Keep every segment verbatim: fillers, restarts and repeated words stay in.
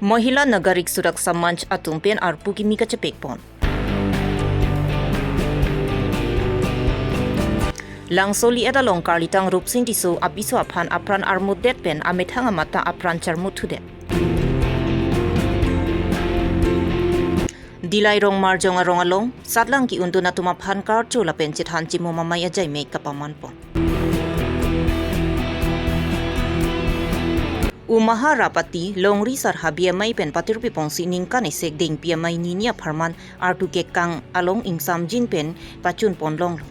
Mahila Nagarik Suraksha Manch atum pen arpu kimi kachepekpon. Langsoli et along karlitang Rupsing Tisso apiso aphan apran armutdet pen amethang amat ta apran charmut thudet. Dillai Rongmarjong arong along satlang ki-undun atum aphan karcho lapen chethan chimum amei ajaimek kapamanpon. Umaha Rapati Longri Sarhabi amei pen patirpi ponsi ningkan esek dengpi amei nini apharman artu kekang along ingsamjin pen pachunpon longlo.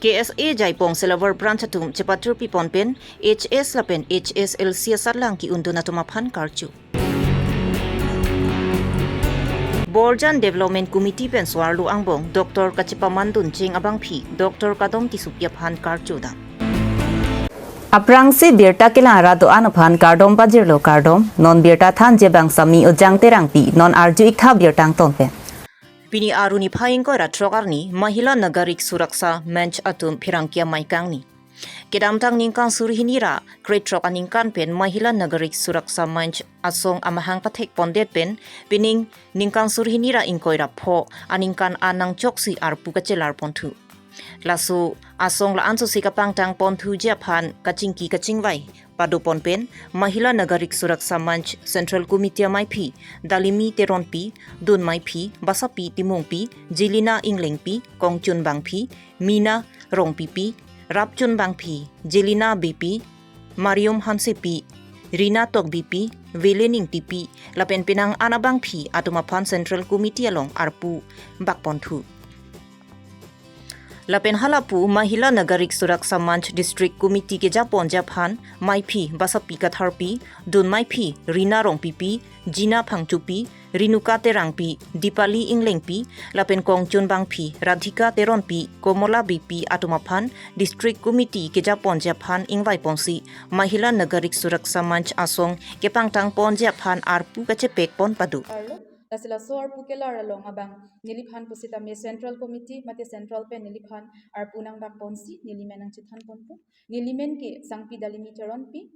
K S A Jaipong Silver Branch atum chepatirpi pon pen H S lapen H S L C asatlang ki-undun atum aphan karcho. Borjan Development Committee pen so-arlo angbong doctor kachepamandun cheng abangpi doctor Kadom Tissopi aphan karcho dam. Aphrangsi birta kelang arat do-an aphan kardom pajirlo kardom, non birta thanji abang Sami Ojang Terangpi, non arju-ik tha birta angton pen. Pini arni phai ingkoi ra throk arni Mahila Nagarik Suraksha Manch atum pherangke amei kangni. Kedamtang ningkan suri hini ra krethrok aningkan pen Mahila Nagarik Suraksha Manch asong amahang pathekpondet pen pining ningkan suri hini ra ingkoi ra pho aningkan an nangchoksi arpu kachelarponthu. Laso asong la-an sosi kapangtangponthuji aphan kachingki kachingvai padopon pen Mahila Nagarik Suraksha Manch Central Committee ameiphi Dalimi Teronpi, dun meiphi Basapi Timungpi, Jelina Inglengpi, Kongchun Bangphi, Mina Rongpipi, Rapchun Bangphi, Jelina Beypi, Mariam Hansepi, Rina Tokbipi, Velen Ingtipi lapen penang an abangpi atum aphan Central Committee along arpu bakponthu. Lapen halapu Mahila Nagarik Suraksha Manch District Committee kejaponji aphan meiphi Basapi Katharpi, dun meiphi Rina Rongpipi, Jina Phangchopi, Renuka Terangpi, Dipali Inglengpi lapen Kongchun Bangphi Radhika Teronpi, Komola Beypi atum aphan District Committee kejaponji aphan ingvaiponsi Mahila Nagarik Suraksha Manch asong kepangtangponji aphan arpu kachepekpon pado. Arlo, lasi laso arpu kelar along abang neliphan pusitame Central Committee mate Central pen neliphan arpu nangbakponsi nelimen nangchethanponpo. Nelimen ke Sangpi Dalimi Teronpi.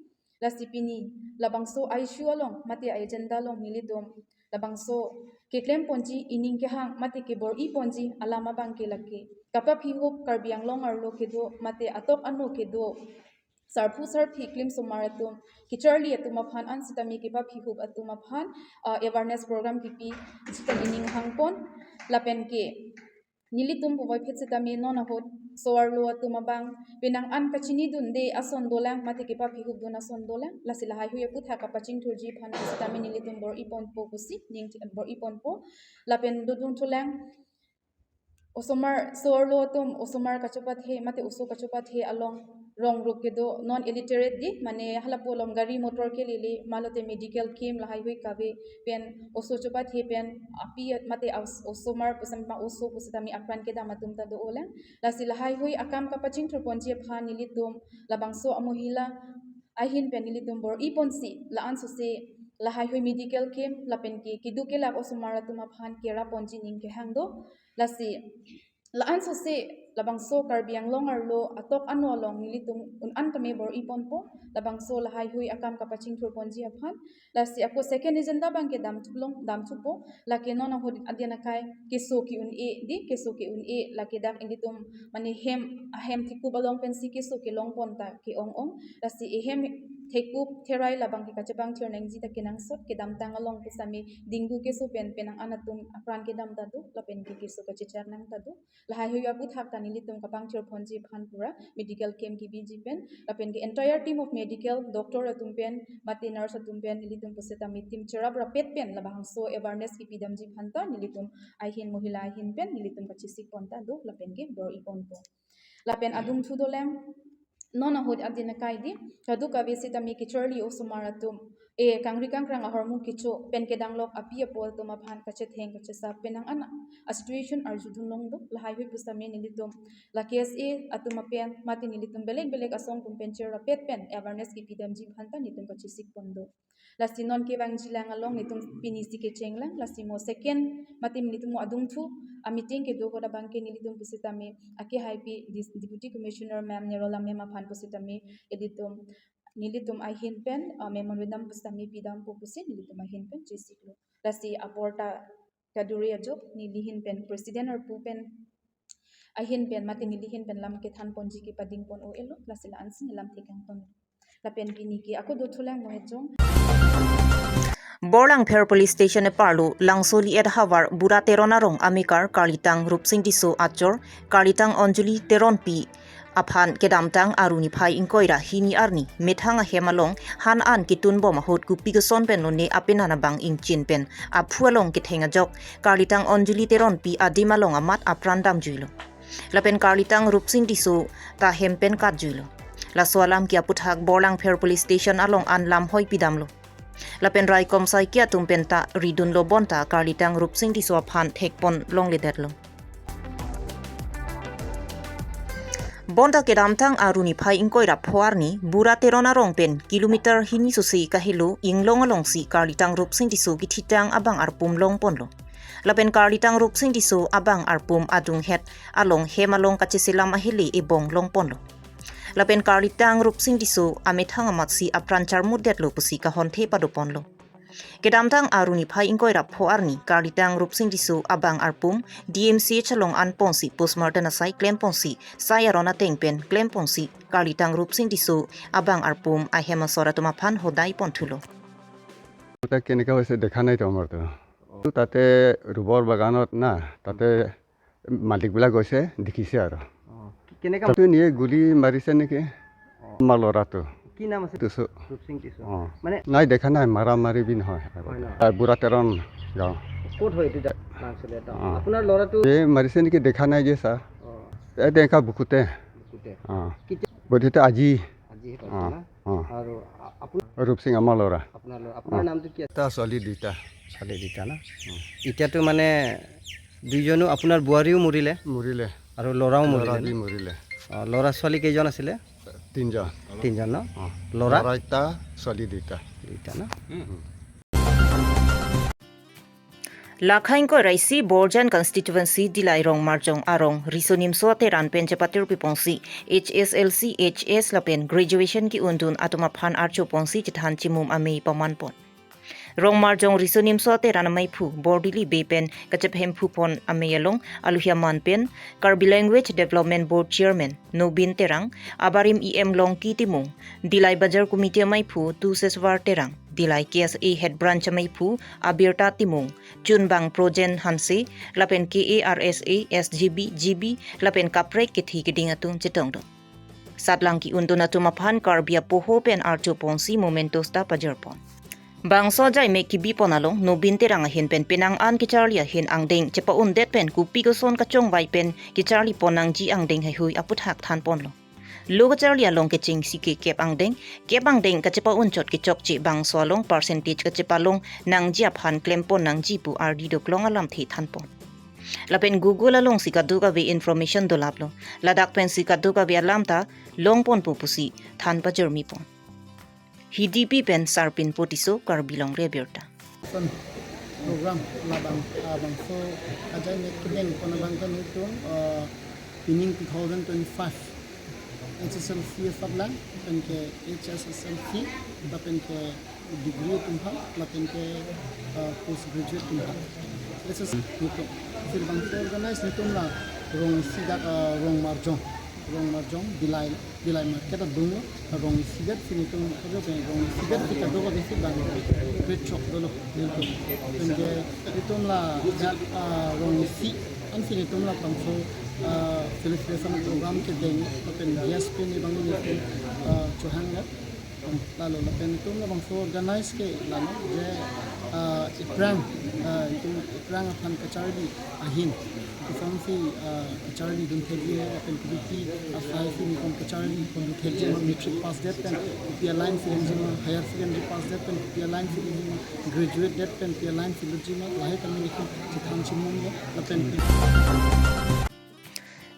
Lasi pini labangso a-issue along mate a-agenda along nelitum labangso keklemponji, ining kehang mate kebor-iponji alam abangke lake kapaphihup Karbi Anglong arlo kedo mate atok ano kedo sarpo sarpi klim osomar atum, kacharli atum aphan, ansitame kepaphihup atum aphan, uh, awareness program kipi jita ining hangpon. Lapen ke nelitum puvoiphit sitame non ahut so-arlo atum abang penang an kachinidunde ason dolang mate kepaphihupdun ason dolang. Lasi lahaihui aputhak kapachingthurji aphan sitame nelitum bor-iponpo pusi ning bor-iponpo. Lapen dodun thulang osomar, so-arlo atum osomar kachepathe mate oso kachepathe along rong rup kedo, non illiterate di, mane halapu along gari motor kelele malote medical camp lahaihui kave pen oso chepathe pen api mate aus-, osomar pusitame, oso pusitame apran kedam atum ta do-olang. Lasi lahaihui akam kapachingthurponji aphan nelitum labangso a-Mahila ahin pen nelitum bor-iponsi la-an sose lahaihui medical camp lapen ke keduk kelak osomar atum aphan keraponji ning kehang do. Lasi la-an sose labangso Karbi Anglong arlo atok ano along nelitum un-an tame bor-iponpo labangso lahaihui akam kapachingthurponji aphan. Lasi ako second agenda abangke damthup long, damthupo, lake non ahut adin akai keso ke-un-e di, keso ke-un-e, lake dak ilitum mane hem, ahem thekup along pensi keso kelongpon ta ke-ong-ong. Lasi ehem thekup therai labangke kachepangthir nangji ta kenangsot. Kedamtang along pusitame dengue keso pen penang an atum apran kedam ta do lapen ke keso kachechar nang ta do. Lahaihui aputhak ta nelitum kapangthirponji aphan pura medical camp kibiji pen lapen ke entire team of medical, doctor atum pen mate nurse atum pen nelitum pusitame team cherap rapet pen labangso awareness kipidamji aphan ta nelitum ahin, Mahila ahin pen nelitum kachesikpon ta do lapen ke bor-iponpo. Lapen adungthu dolang, non ahut adin akai di, kadokave sitame kacharli osomar atum, e, kangri kangkrang ahormu kecho pen kedanglok api apo atum aphan kachetheng kachesap penang an a-situation arjudun long do. Lahaihui pusitame nelitum la K S A atum apen mate nelitum belek belek asong atum pen cherap rapet pen awareness kipidamji aphan ta nelitum kachesikpon do. Lasi non kevangjilang along nelitum pinisi kechenglang, lasi mo second mate nelitum mo adungthu a-meeting kedo ahut abangke nelitum pusitame akehaipi dis-, Deputy Commissioner Ma'am Nirola Ma'am aphan pusitame ilitum nelitum ahin pen, uh, memorandum pusitame pidampo pusi nelitum ahin pen chesiklo. Lasi aporta kaduri ajok neli ahin pen president arpu pen ahin pen mate neli ahin pen lam kethan ponji kepading pon o elo, lasi la-ansi nelam thekang ton. Lapen pini ke ako dothulang mo ejong. Borlangpher Police Station eparlo Langsoli et havar Bura Teron arong amekar Karlitang Rupsing Tisso achor Karlitang Anjali Teronpi aphan kedamtang Aru niphai ingkoi ra hini arni methang ahem along han an ketun bom ahut kopi koson pen lone apenan abang ingchin pen aphu along ketheng ajok Karlitang Anjali Teronpi adim along amat apran damjuilo. Lapen Karlitang Rupsing Tisso ta hem pen katjuilo. Laso alam ke aputhak Borlangpher Police Station along an lamhoi pidamlo. Lapen raikom saiki atum pen ta ridunlo bonta Karlitang Rupsing Tisso aphan thekpon longledetlo. Bonta kedamtang Aru niphai ingkoi ra pho arni Bura Teron arong pen kilometer hini sose kahelo inglong alongsi Karlitang Rupsing Tisso kithitang abang arpum longponlo. Lapen Karlitang Rupsing Tisso abang arpum adunghet along hem along kacheselam ahele ebong longponlo. Lapen Karlitang Rupsing Tisso amethang amatsi apran charmutdetlo pusi kahonthe padoponlo. Kedamtang Aru niphai ingkoi ra pho arni Karlitang Rupsing Tisso abang arpum D M C H along anponsi postmortem asai klemponsi sai aron ateng pen klemponsi Karlitang Rupsing Tisso abang arpum ahem asor atum aphan hodai ponthulo. তাতে কেনেকা হৈছে দেখা নাই তো আমাৰতো। তাতে ৰুবৰ বাগানত না, তাতে মালিকবিলাক গৈছে, দেখিছে আৰু। অ, কি- কেনেকা তাতে নিয়ে গুলি মাৰিছে নেকি? আমাৰ ল'ৰাটো। কি নাম আছে? তিছো। ৰূপসিং তিছো। অ। মানে নাই, দেখা নাই, মাৰা মাৰি বি নহয়। হয় ন? তাৰ বুঢ়া তেৰণ গাঁও। ক'ত হয় এইটো জা- নাম আছিলে এটা? অ। আপোনাৰ ল'ৰাটো এই মাৰিছে নেকি, দেখা নাই যে ছাৰ। অ, এই দেখা বুকুতে। বুকুতে। অ। কেতিয়া? বডিটো আজি। আজিহে অ। পাইছে না? অ। আৰু আ- আপোনাৰ ৰূপসিং আমাৰ ল'ৰা। আপোনাৰ ল'ৰা, আপোনাৰ নামটো কি আছে? এটা ছোৱালী দুইটা। ছোৱালী দুইটা না? এতিয়াতো মানে দুইজনো, আপোনাৰ বোৱাৰীও মৰিলে মৰিলে। আৰু ল'ৰাও ল'ৰা মৰিলে দুই ন? মৰিলে। অ, ল'ৰা ছোৱালী কেইজন আছিলে? তিনিজন। তিনিজন ন? অ। ল'ৰা? ল'ৰা এটা, ছোৱালী দুইটা। দুইটা ন? Lakhai ingkoi ra isi Borjan constituency Dillai Rongmarjong arong riso nimso ateran pen chepatir piponsi H S L C, H S lapen graduation ki-undun atum aphan archo ponsi chethan chimum amei paman pon. Rongmarjong riso nimso ateran amei phu Bordili Bey pen kachephem phu pon amei along aluhia man pen Karbi Language Development Board Chairman Nobin Terang, abarim E M Longki Timung, Dillai Bazar Committee amei phu Tu Seswar Terang, Dillai K S A Head Branch amei phu Abirta Timung, Chunbang Projen Hanse, lapen K A R S A, S G B, G B, lapen kaprek kethi keding atum chetongdun. Satlang ki-undun atum aphan Karbi apoho pen archo ponsi mementos ta pajor pon. Bangso ajai mek kebi pon along Nobin Terang ahin pen penang an kecharli ahin angdeng chepa-undet pen kopi koson kachongvai pen kecharli pon nangji angdeng heihui aputhak than ponlo. Lo kacharli along kechengsi ke kep angdeng, kep angdeng kachepa-un chot kechokche bangso along percentage kachepalong nangji aphan klempon nangji pu ardi doklong alamthe than pon. Lapen Google alongsi kadokave information dolaplo. Ladak pensi kadokave alam ta long ponpo pusi than pajormi pon. Hidipi pen Sarpin Potiso, Karbi Longri Abirta. Son program labang, ah, bangso ajai mek kedeng pon abang ke nelitum, ah, pining two thousand twenty-five H S L C asatlang, lapen ke H S S L C, lapen ke degree atum aphan, lapen ke, ah, post graduate atum aphan. H S S C nelitum. Sir bangso organize nelitum la Rongsi dak, ah, Rongmarjong, Rongmarjong, Dillai, Dillai market adung lo, Rongsi dak si nelitum, Rongsi dak si kadokave si bang, great shop dolo nelitum. Lapen ke nelitum la dak, ah, Rongsi, ansi nelitum la bangso, ah, felicitation program kedeng, lapen guest pen abang nelitum, ah, chohang ya. Lalo lapen nelitum labangso organize ke lalo je, ah, ephrang, ah, nelitum ephrang aphan kacharli ahin. Kosonsi, ah, kacharli dun thekji lapen kopi asai si nelitum kacharli pon dun thekji, matric pass det pen kopi aline si enji ma, higher secondary pass det pen kopi aline si enji ma, graduate det pen kopi aline si lutji ma, lahai kami nelitum chethan chimum lo lapen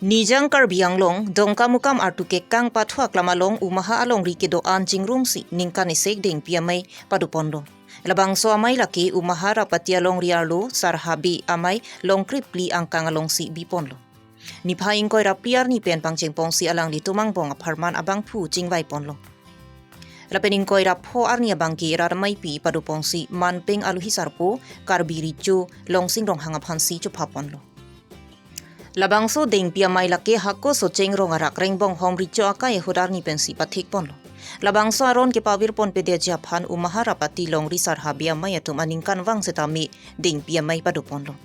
Nijang Karbi Anglong, Dongkamukam artu kekang pathu aklam along Umaha alongri kedo-an chingrumsi ningkan isi dengpi amei padoponlo. Labangso amei lake Umaha Rapati alongri arlo Sarhabi amei longkrip phli angkang alongsi biponlo. Niphai ingkoi ra phli arni pen pangcheng ponsi alanglitum angbong apharman abangphu chingvai ponlo. Lapen ingkoi ra pho arni abangke rat ameipi padoponsi manpeng aluhi sarpo Karbi Recho Longsing Ronghang aphansi chophaponlo. Labangso dengpi amei lake hako Socheng rong arak Rengbonghom Recho akai ahut arni pensi pathikponlo. Labangso aron kepavirponpedeji aphan Umahar apati longri sar habe amei atum aningkanvang setame dengpi amei padoponlo.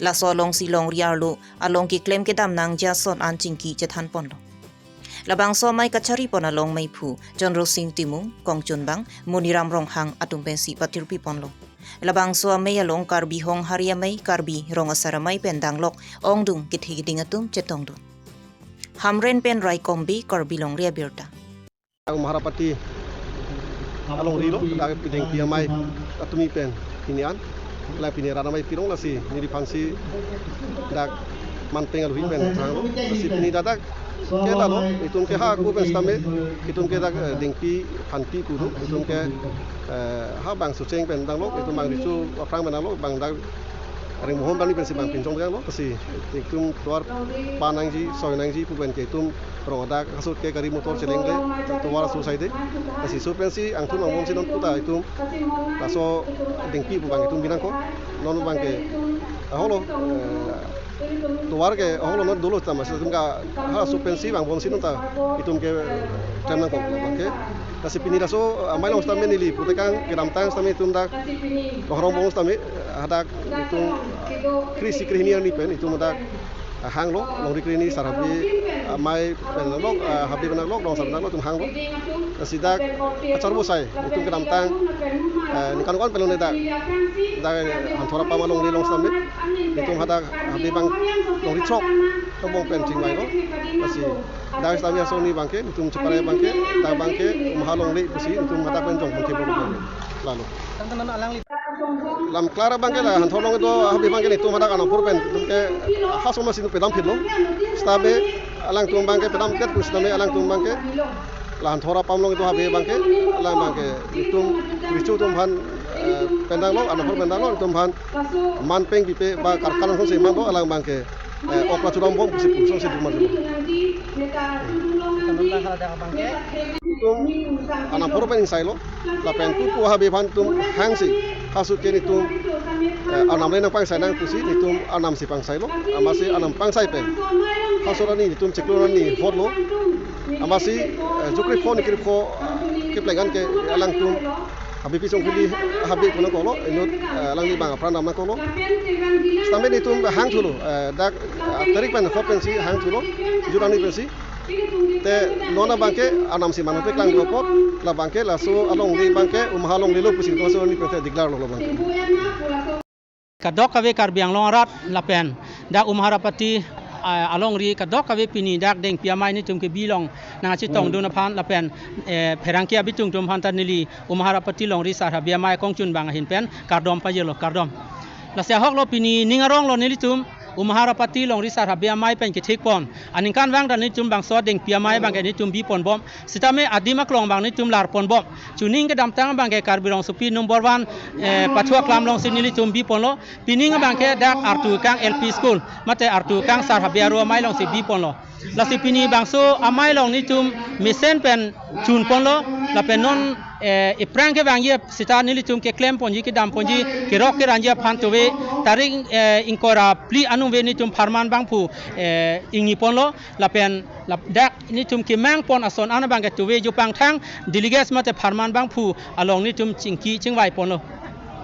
Laso alongsi longri arlo along keklem kedam nangji ason an chingki chethanponlo. Labangso amei kacharipon along meiphu Chonrosing Timung, kongchunbang Moniram Ronghang atum pensi patirpiponlo. Labangso amei along Karbi Honghari amei, Karbi Rong Asar Amei pen danglok ongdung kethe keding atum chetongdun. Hamren pen Raikom Bey, Karbi Longri Abirta. Umahar apati alongri lo, dak dengpi amei atumi pen pini an, la pini rat ameipi rong, lasi neliphansi dak manpeng aluhi pen thanglo, lasi pini dak ke lalo, itum ke hako pen setame, itum ke dak, eh, dengpi phanpi pu do, itum ke, eh, ha bang Socheng pen danglok, itum bang Recho aphrang pen danglok, bang dak Rengbonghom bang ni pensi bang pinchong dang lo, lasi itum tovar pa nangji, soi nangji pu pen ke itum rong adak asut ke gari motor cheleng le, tovar aso sai de. Lasi laso pensi angthun angbongsi non puta itum laso dengpi pu bang itum binangkok. Non bangke ahoklo, eh, tovar ke ahoklo non dolo tama, lasi itum ke halaso pensi bang bongsi non ta itum ke klem nangkok bangke. Lasi pini laso amei along setame neli putekang kedamtang setame itum dak Ronghang bong setame hadak itum kre-isi kre-hini arni pen itum hadak hanglo, longri kre-hini sar habe amei pen danglok, ah, habe pen danglok, rong asar pen danglok itum hanglo. Lasi dak kacharbo sai itum kedamtang, eh, ningkan ko-an pen lone dak, dak Hanthor apam alongri along setame itum hadak habe bang longri throk angbong pen chingvailo. Lasi dak setame ason ni bangke, itum cheparai bangke, dak bangke Umahar alongri pusi itum hadak pen jong bangke bro bangke. Lalo. Lam klar bangke la Hanthor along do habe bangke itum hadak Arnam apor pen itum ke ha soma sinu pedam phitlo. Setame alangtum bangke pedam ket pu setame alangtum bangke la Hanthor apam along do habe bangke, alang bangke itum Recho atum aphan, eh, pen danglok, Arnam apor pen danglok, itum aphan manpeng pipe ba karkan songsi manlo, alang bangke, eh, okra chudam bom pusi pu songsi dun marlo. Itum Arnam apor pen ingsailo, lapen pupu habe aphan itum hangsi, halaso ke itum, eh, Arnam le nangpangsai nang pusi itum Arnam si pangsailo, amatsi Arnam pangsai pen halaso arni itum chiklo arni hotlo, amatsi, eh, jukri pho nikri pho, eh, kepleng an ke alangtum habe pi song phili habe pu nangkoklo, inut, eh, alangli bang apran dam nangkoklo. Setame itum hangthulo, eh, dak, eh, tarik pen hot pensi hangthulo, jurani pensi. Te non abangke Arnam si manpeng klang apot, la bangke laso alongri bangke Umahar alongri lo pusi laso arni pen declare lo bangke. Kadokave Karbi Anglong arat lapen dak Umahar apati, ah, alongri kadokave pini dak dengpi amei nelitum kebi along nangchetongdun aphan lapen, eh, pherangke abitung atum aphan ta neli Umahar apati longri sar habe amei kongchunbang ahin pen kardom pajirlo, kardom. Lasi ahoklo, pini ning aronglo nelitum Umahar apati longri sar habe amei pen kethikpon. Aningkanvang ta nelitum bangso dengpi amei bangke nelitum biponbom. Setame adim aklong bang nelitum larponbom. Chuning kedamtang bangke Karbi Rongsopi number one, eh, Pathu Aklam alongsi nelitum biponlo. Pining bangke dak Artu Kang L P School mate Artu Kang sar habe aro amei alongsi biponlo. Lasi pini bangso amei along nelitum mesen pen chunponlo, lapen non, eh, iphrang kevangji seta nelitum keklemponji, kedamponji, kerok keranji aphan tove tarik, eh, ingkoi ra phli anung ave nelitum pharman bangphu, eh, ingniponlo, lapen lap-, dak nelitum kemangpon ason an bangke tove jupang thang delegates mate pharman bangphu along nelitum chingki chingvaiponlo.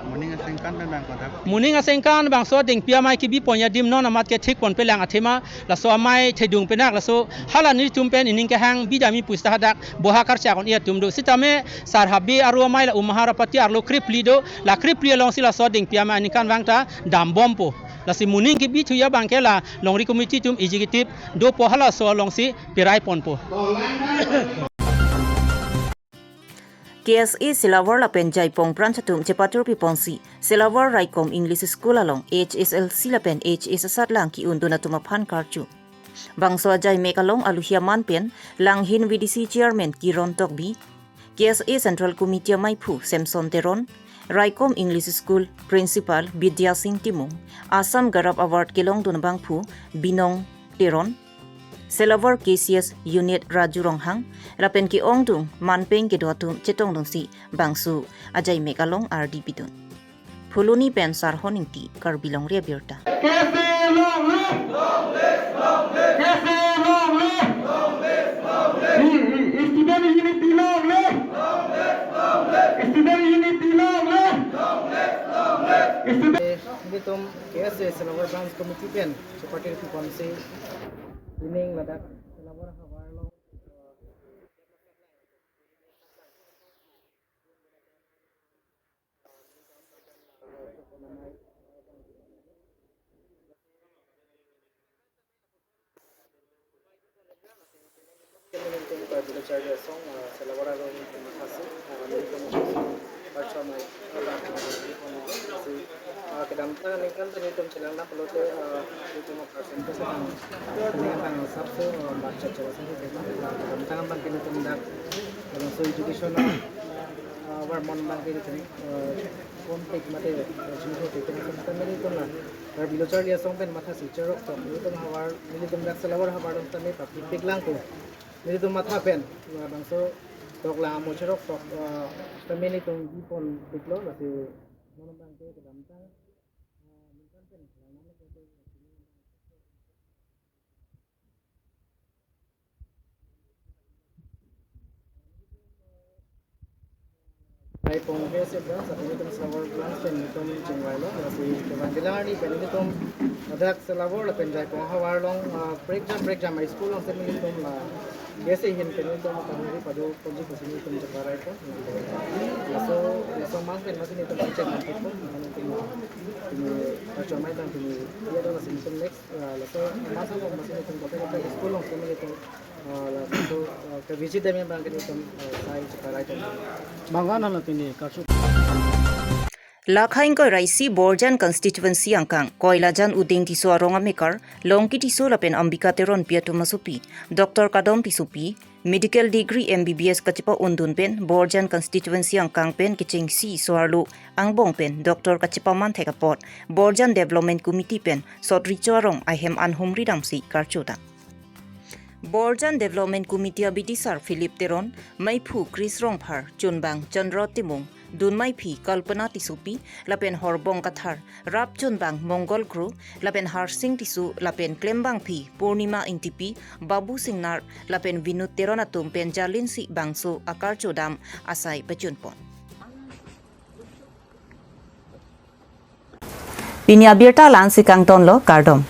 Moning asengkan pen bang kodak. Moning asengkan bangso dengpi amei kebiponji adim non amat kethikponpelang athema, laso amei thedung penak, laso hala nelitum pen ining kehang bidami pusita hadak boha karchak on-e atum do. Setame sar habe aro amei la Umahar apati arlo krephli do, la krephli alongsi laso dengpi amei aningkanvang ta dambompo. Lasi moning kebithuji abangke la longri committee atum executive dopo, halaso alongsi peraiponpo. K S A Silawar lapen Jaipong branch atum chepatur piponsi Silawar Raikom English School along H S L C lapen H S asatlang ki-undun atum aphan karju. Bangso ajai mek along aluhi aman pen Langhin V D C Chairman Kiron Tokbi, K S A Central Committee ameiphu Samson Teron, Raikom English School Principal Bidya Singh Timung, Assam Gaurav Award kelongdun abangphu Binong Teron, Selawar K C S unit Raju Ronghang lapen ke-ongdung manpeng kedo atum chetongdunsi bangso ajaimek along ardi pidun. Phuloni pen Sarhon Ingti, Karbi Longri Abirta. K C long live! K C long live! Student unity long live! Student unity long live! Student Nelitum K S A Selawar Branch Committee pen cheparty pi ponsi pining ladak Selawar havar along Nelitum Karbi Lo-Charli Asong, ah, Selawar along nelitum mathasi, ah, nelitum mathasi, parcham ai, ah, kedamtang aningkan ta nelitum chelangdam pulote, ah, nelitum percentage ang, aningkan asapso, ah, marcha chela sini, ah, kedamtang abang ke nelitum dak, ah, so education, ah, warmon abang ke nelitum, ah, contact mate, ah, jingho te kena sa nelitum la. Karbi Lo-Charli Asong pen mathasi cheroktok, nelitum havar, nelitum dak Selawar havar along tame papipik lang ko. Nelitum matha pen, labangso doklang amo cheroktok, eh, tame nelitum bipon piklo, lasi non abang ke kedamtang, eh, ningkan pen, Jaipong K S A branch, nelitum Selawar branch pen nelitum chingvailo, lasi kevang bilang arni pen nelitum ladak Selawar lapen Jaipong havar along, ah, prekjam prekjam a-school along si nelitum la K S A ahin pen nelitum pahari pado ponji pusi nelitum cheparaikon. Laso, laso mang pen masi nelitum pachek mangkitpo, nelitum, nelitum pachomai tang nelitum, ya, laso nelitum next Ah, laso masa ko masi nelitum kote kote school along si nelitum, ah, laso, ah, ke visit dam abang ke nelitum, ah, sai cheparaikon. Bangvan halo pini karsu. Lakha ingkoi ra isi Borjan constituency angkang Koilajan Uding Tisso arong amekar Longki Tisso lapen Ambika Teronpi atum asopi, Doctor Kadom Tissopi, medical degree M B B S kachepa-undun pen Borjan constituency angkang pen kechengsi so-arlo angbong pen doctor kachepaman thek apot Borjan Development Committee pen Sot Recho arong ahem an humri damsi karcho dam. Borjan Development Committee abidisar Philip Teron, meiphu Chris Rongphar, chunbang Chandra Timung, dunmeiphi Kalpana Tissopi, lapen horbong kathar rap chunbang Mongol Kro, lapen Harsing Tisso, lapen klembangpi Purnima Ingtipi, Babu Singnar, lapen Vinod Teron atum pen jalinsi bangso akarcho dam asai pachunpon. Pini abirta la-ansi kangtonlo, kardom.